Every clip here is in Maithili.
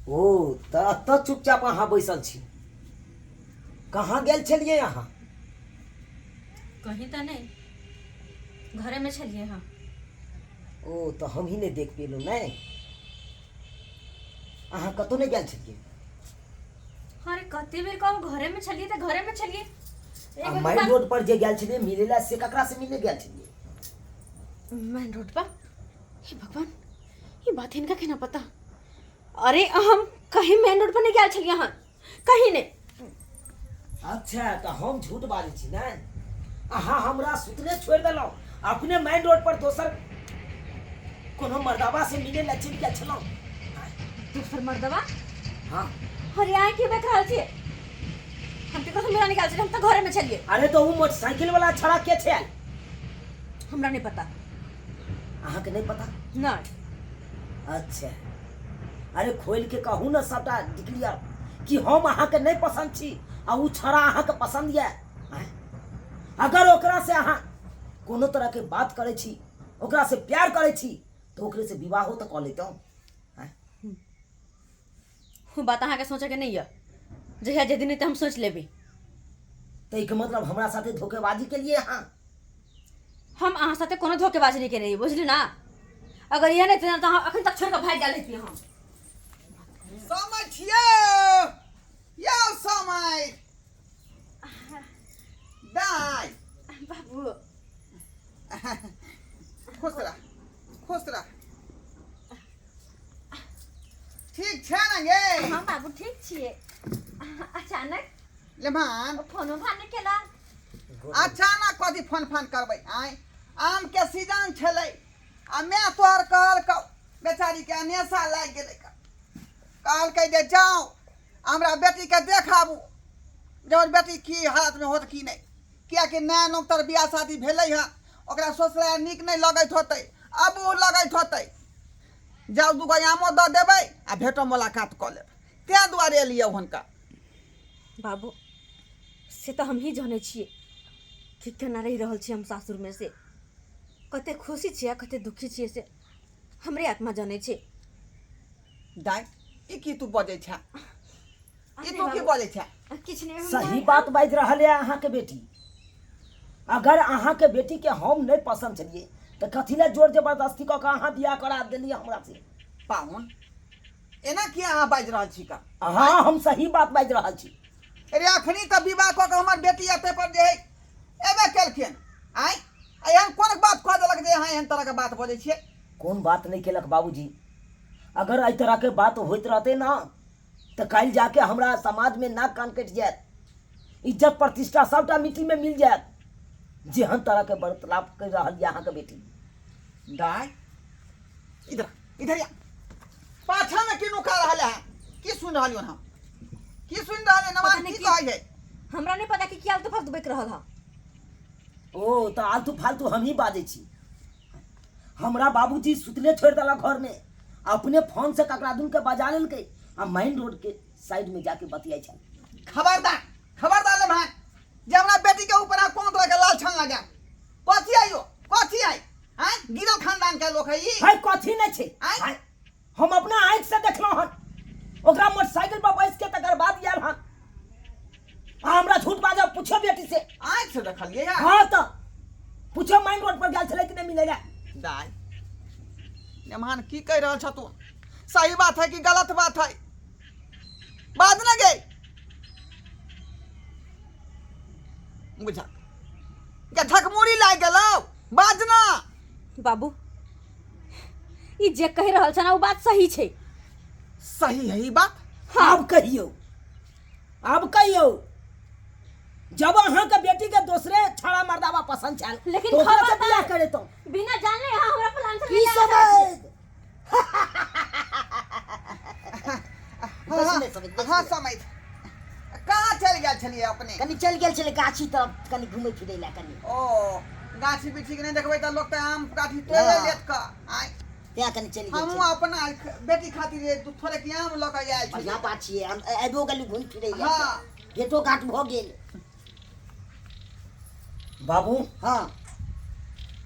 ओ तऽ एतऽ चुपचाप अहाँ बैसल छी, कहाँ गेल छलियै अहाँ? कहीं तऽ नहि, घरेमे छलियै हम। ओ तऽ हमही नहि देख पेलहुँ। नहि, अहाँ कतहु नहि गेल छलियै। अरे कते बेर कहू, घरेमे छलियै तऽ घरेमे छलियै। आ मेन रोड पर जे गेल छलियै मिलै लए, से ककरा से मिले गेल छलियै? मेन रोड पर? हे भगवान, ई बात हिनका केना पता? अरे हम कहीं मेन रोड पर नहीं गेल छलियै हन, कहीं नहीं। अच्छा, तऽ हम झूठ बाजै छी? नहि, अहाँ हमरा सुतले छोड़ि देलहुँ, अपने मेन रोड पर दोसर कोनो मर्दाबा से मिले लए चलि गेल छलहुँ। दोसर मर्दबा? हाँ। अरे अहाँ की देख रहल छियै? हम ककरो मिला निकाल छलियै, हम तऽ घरे में छलियै। अरे तऽ ओ मोटरसाइकिल वाला छड़ा के छै? हमरा नहीं पता। अहाँके नहीं पता? नहीं। अच्छा, अरे खोलि के कहू ने सबटा डिक्लियर कि हम अहाँके नहि पसन्द छी आ ओ छड़ा अहाँके पसन्द यऽ। आँय? अगर ओकरा से अहाँ कोनो तरहके बात करै छी, ओकरा से प्यार करै छी, तऽ ओकरे से विवाहो तऽ कऽ लैतहुँ। आँय? ओ बात अहाँके सोचैके नहि यऽ, जहिया जे दिन हेतै हम सोचि लेबै। ताहिके मतलब हमरा साथे धोखेबाजी केलियै अहाँ? हम अहाँ साथे कोनो धोखेबाजी नहि केने रही, बुझली ना? अगर इएह नहि तऽ अहाँ अखन तक छोड़ि कऽ भागि गेल रहितियै हम। समय छियै यौ, समय दाइ। बाबू। खुश रह, खुश रह। ठीक छै ने गे? हाँ बाबू, ठीक छियै। अचानक लेमान फोनो फान नहि केला। अचानक कथी फोन फान करबै? आँय, आमके सीजन छलै आ माय तोहर कहलकौ, बेचारीके अनेसा लागि गेलै, कहलकै जे जाउ हमरा बेटीके देख आबू जे हमर बेटी की हालतमे होत की नहि, किएकि नया नौतर बियाह शादी भेलै हँ, ओकरा ससुराल नीक नहि लगैत होतै, अब ओ लगैत होतै। जाउ, दूगो आमो दऽ देबै आ भेटो मुलाकात कऽ लेब। ताहि दुआरे एलियै हुनका। बाबू, से तऽ हमही जानै छियै कि केना रहि रहल छी हम सासुरमे, से कते खुशी छियै आ कते दुखी छियै से हमरे आत्मा जानै छै। दाइ, ई की तू बजै छे? ई तू की बजै छे? किछु नहि। सही बात बाजि रहल यऽ अहाँके बेटी। अगर अहाँके बेटीके हम नहि पसन्द छलियै तऽ कथी लए जोर जबरदस्ती कऽ कऽ अहाँ बियाह करा देलियै हमरा से? पाहुन, एना किया अहाँ बाजि रहल छी का? हाँ, हम सही बात बाजि रहल छी। अरे अखनी तऽ विवाह कऽ कऽ हमर बेटी एते पर जे है एबे केलखिन। आँय, एहन कोन बात कह देलक जे अहाँ एहन तरहके बात बजै छियै? कोन बात नहि केलक बाबूजी। अगर एहि तरहके बात होइत रहतै ने तऽ काल्हि जाके हमरा समाजमे नाक कान कटि जायत, इज्जत प्रतिष्ठा सबटा मिट्टीमे मिल जायत, जेहन तरहके वार्तालाप करि रहल यऽ अहाँके बेटी। दाइ, इधर इधर आ। पाछा में की नुका रहल है? की सुन रहल हम? की सुन रहल है? पता नवान नहीं की की- कहै है? हमरा नहीं पता कि की आलतू फालतू बकि रहल है। ओ तऽ आलतू फालतू हमही बाजै छी। हमरा बाबूजी सुतले छोड़ि देलक घरमे, अपने फोन से ककरा दुनके बजा लेलकै आ मेन रोड के साइड में जाके बतियाइ छल। खबरदार, खबरदार ले भाई, जे हमरा बेटी के ऊपर अहाँ कोनो तरह के लाल छन लगा। कथी आइयो, कथी आई? हैं, गिरल खानदान के लोक है ई। है कथी नहि छै। आँय? आँय, हम अपना आँखि से देखलहुँ हन, ओकरा मोटरसाइकिल पर बैस के तकर बाद आयल हन। आ हमरा झूठ बाजब? पूछो बेटी से। आँखि से देखलियै है? हाँ, तऽ पूछो मेन रोड पर गेल छलै कि नहि मिलै लए। दाइ नेमान, की कहि रहल छ तू? सही बात है कि गलत बात है? बाज न गे। बुझा के ठकमुड़ी लागि गेलौ, बाज ना। बाबू, ई जे कहि रहल छ ना ओ बात सही छै। सही है ई बात? हाँ। आब कहियौ, आब कहियौ, जब अहाँके बेटी के दोसरे छड़ा मर्दाबा पसंद छल लेकिन तो ओकरा से खबरदार। बियाह करे तो बिना जानले अहाँ हमरा प्लान से की समझ हाँ, बेसी नहि समझ, बेसी हाँ नहि। समझ। कहाँ चलि गेल छलियै अपने? कनि चलि गेल छलै गाछी तरफ, कनि घुमै फिरै लए कनि। ओ गाछी बिछी के नहि देखबै तऽ लोक तऽ आम काठी तोड़े हाँ। लेत का। आँय, तें कनि चलि गेल हमहूँ छलै। अपना बेटी खातिर जे थोड़े कि आम लऽ कऽ आयल बढ़िआँ छलियै। बात छियै, हम आबिओ गेलहुँ घुमि फिरै लए। हाँ। भेटो घाट भऽ गेल। बाबू। हाँ।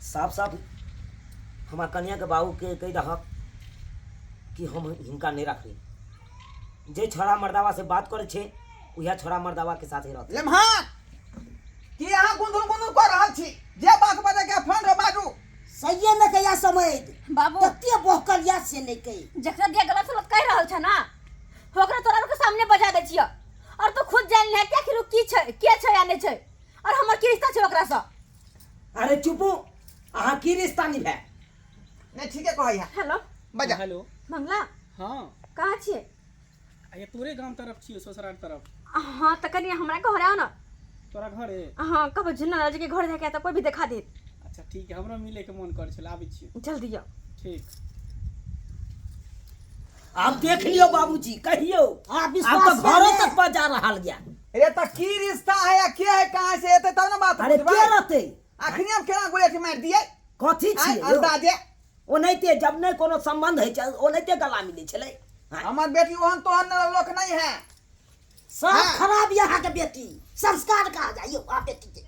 साफ साफ हमरा कनिया के बाबू के कहि दहक कि हम हिनका नहि रखबै। जे छोड़ा मर्दावा से बात करै छै उएह छोड़ा मर्दावा के साथे रहतै। लेमहा की अहाँ गुंधुन गुंधुन कऽ रहल छी? जे बात बजै के फोन रे बाजू। सहिए में कहिया समझ बाबू कते बहकल या से नहीं कही। जकरा दिया गलत सलत कहि रहल छ ना ओकरा तोरा के सामने बजा दै छियै और तू खुद जान ले कि आखिर उ की छै के छै या नहीं छै और हमर की रिश्ता छै ओकरा से। अरे चुपू, अहाँ की रिश्ता निभाय? नहीं ठीके कहै है। हेलो बजा। हेलो मंगला। हाँ कहाँ छियै? आइ तोरे गाम तरफ छियै, ससुराल तरफ। हाँ तऽ कनि हमरा घर आउ ना। तोरा घरे? हाँ कहबै झुन्ना लाल जी के घर जाके तऽ कोई भी देखा देत। अच्छा ठीक है, हमरो मिले के मन करै छल, आबै छियै। जल्दी आउ। ठीक। आब देख लियौ बाबूजी, कहियौ हाँ, आब विश्वास तऽ घरो नहि। तक पर जा रहल या। रे तऽ की रिश्ता है या के है, कहाँ से एतै तब ने बात अरे बुझबै। के रहतै? अखनी हम केना गुलेठी मारि दियै? कथी आँय, छियै यौ? अंदाजे। ओनाहिते जब नहि कोनो संबंध होइ छै ओनाहिते गला मिलै छलै। हाँ। हमर बेटी ओहन तोहन लोक नहीं है। सब हाँ। खराब यहाँ के बेटी, संस्कार कहा जाइयो आ बेटी के।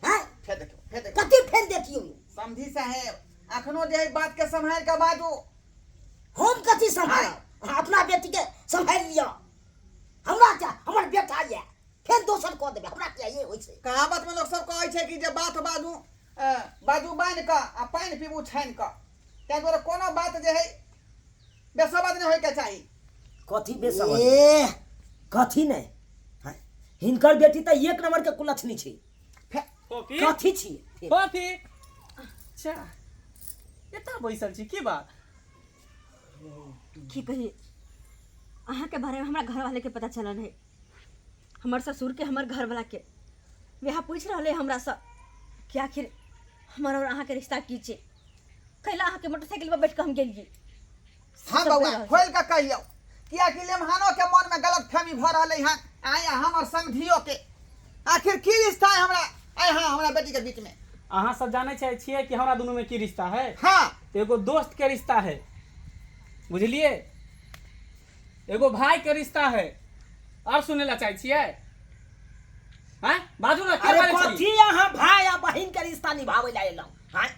हैं? फेर देखियो, फेर देखियो। कथी फेर देखियो? समझी साहेब, अखनो जे है बात के सम्हारि के बाजू। हम कथी सम्हारब? अहाँ अपना बेटी के सम्हारि लिअ। हमरा क्या, हमर बेटा ये फेर दोसर कऽ देबै, हमरा क्या ये होइ छै? कहावत में लोग सब कहै छै कि जे बात बाजू, बाजू बान्हि कऽ आ पानि पीबू छानि कऽ। ताहि दुआरे कोनो बात जे है बेसबद नहि होइके चाही। कथी बेसबद? ए कथी नहि? हाँ, हिनकर बेटी तऽ एक नंबर के कुलक्षणी छै। फोफी? कथी छी? फोफी। अच्छा एतऽ बैसल छी, की बात? की कही अहाँके बारेमे हमरा घरवाले के पता चलल है, हमर ससुर के हमर घरवाला के वएह पूछि रहलै हमरासँ कि आखिर हमर और अहाँके रिश्ता की छै, कैला अहाँके मोटरसाइकिल पर बैठ कऽ हम गेलियै। हाँ सब बौआ, कहि रहल छै। खोलि कऽ कहियौ, कियाकि लेमहानो के मन में गलत फहमी भऽ रहलै हन। आइ हमर समधियो के आखिर की रिश्ता है हमरा आइ हाँ हमरा बेटी के बीच में? अहाँ सब जानै छियै कि हमरा दुनू में की रिश्ता है? हाँ। तो एगो दोस्त के रिश्ता है, बुझलिए, एगो भाई के रिश्ता है। और सुने ला चाहे छियै? हैं बाजू ना, के अरे बाजै छी? कथी अहाँ भाई आ बहिन के रिश्ता निभाबै ला एलहुँ? हैं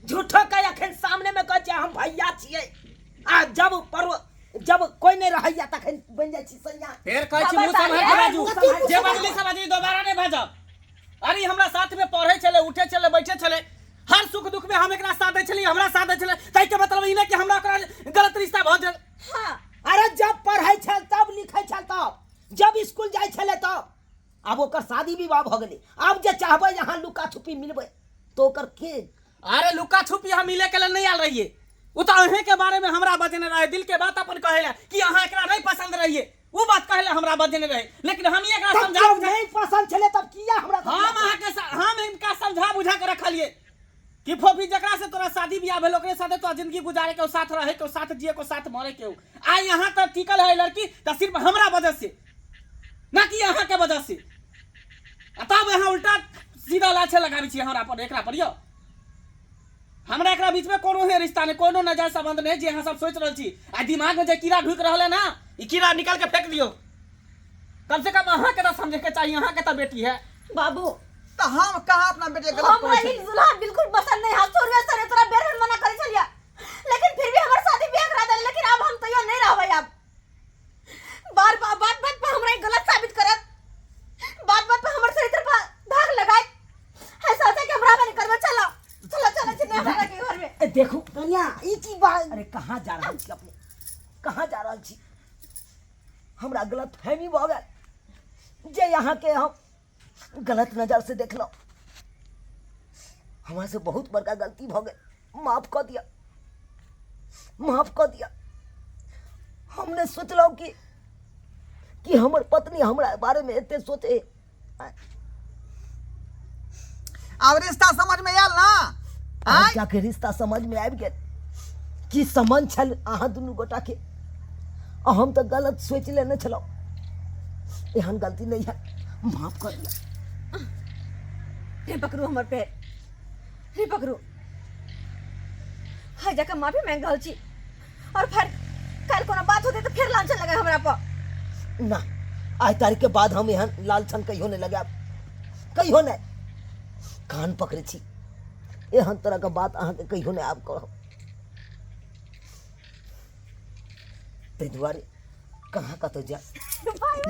झूठो के अखन सामने में कहै छियै हम भैया छियै, आ जब पर्व जब कोई नहीं रहैया तखन बनि जाइ छी सैया। फेर कहै छी मुँह सम्हारि के बाजू, जे बजली से बजली, दोबारा नहि बाजब। अरे हमरा साथ में पढ़ै छलै, उठै छलै, बैठै छलै, हर सुख दुख में हम एकरा साथ दै छलियै, हमरा साथ दै छलै, ताहि के मतलब ई नहि कि हमरा ओकरा गलत रिश्ता भऽ गेल। हाँ। अरे जब पढ़ै छल तब लिखै छल तब, जब स्कूल जाइ छलै तब, आब ओकर शादी विवाह भऽ गेलै, आब जे चाहबै अहाँ लुका छुपी मिलबै तऽ ओकर के? अरे लुका छुपी हम मिले के लेल नहीं आयल रहिए, उ तऽ अहें के बारे में हमरा बजने रहे, दिल के बात अपन कहे ला कि अहाँ एकरा नहीं पसंद रहिए, उ बात कहे ला हमरा बजने रहे, लेकिन हम ही एकरा तब समझा जब बुझा नहीं पसंद छलै तब किया हमरा हम अहाँ के हम इनका समझा बुझा के रखलिए कि फोफी जकरा से तोरा शादी बियाह भेल ओकरे साथे तोरा जिंदगी गुजारे के, साथ रहे के, साथ जिए के, साथ मरे के। आइ यहाँ तक टिकल है लड़की तऽ सिर्फ हमरा वजह से, ना कि अहाँ के वजह से। आ तब अहाँ उल्टा सीधा लाछे लगाबै छी हमरा पर, एकरा पर। यौ हमरा एकरा बीच में कोनो हे रिश्ता नहीं, कोनो नजायज संबंध नहीं जे अहाँ सब सोच रहल छी। आ दिमाग में जे कीड़ा ढुकि रहल है ना, ई कीड़ा निकाल के फेंक दियौ। कम से कम अहाँ के तऽ समझे के चाहिए, अहाँ के तऽ बेटी है। बाबू तऽ हम कहाँ अपना बेटी के गलत हमरा कहै ई छी? दुल्हा बिल्कुल पसंद नहीं है, शुरुए से तोरा बेर बेर मना करै छलियै, लेकिन फिर भी हमर शादी बियाह करा देले, लेकिन अब हम तैयो नहीं रहबै। अब बार बार बात बात पर हमरा ई गलत साबित करत, बात बात पर हमर चरित्र पर दाग लगायत, ऐसा होता कि हमरा नहीं करबे। चलो चलो चलो चिन्ह हमरा के घर में। ए, देखू कन्या ई की बात? अरे कहाँ जा रहल छी अपने, कहाँ जा रहल छी? हमरा गलत फहमी भऽ गेल जे यहाँ के हम गलत नजर से देखलहुँ, हमरा से बहुत बड़का गलती भऽ गेल, माफ कऽ दिअ, माफ कऽ दिअ। हम नहि सोचलहुँ कि हमर पत्नी हमरा बारे में एते सोचे। आब रिश्ता समझ में आयल ना? आब जाके रिश्ता समझ में आबि गेल की संबंध छल अहाँ दुनू गोटा के, आ हम तऽ गलत सोचि लेने छलहुँ। एहन गलती नहीं है, माफ कर दिया। हे पकड़ू हमर पैर, हे पकड़ू, हाय जाके माफी मांगि रहल छी, और फिर काल्हि कोनो बात होतै तऽ फेर लांछन लगाय हमरा पर। ना, आइ तारीख के बाद हम एहन लालछन कहियो नहीं लगायब, कहियो नहीं। कान पकड़े छी, एहन तरह के बात अहाँके कहियो नहीं आब कहब। ताहि दुआरे कहाँ कतौ जा। भाई।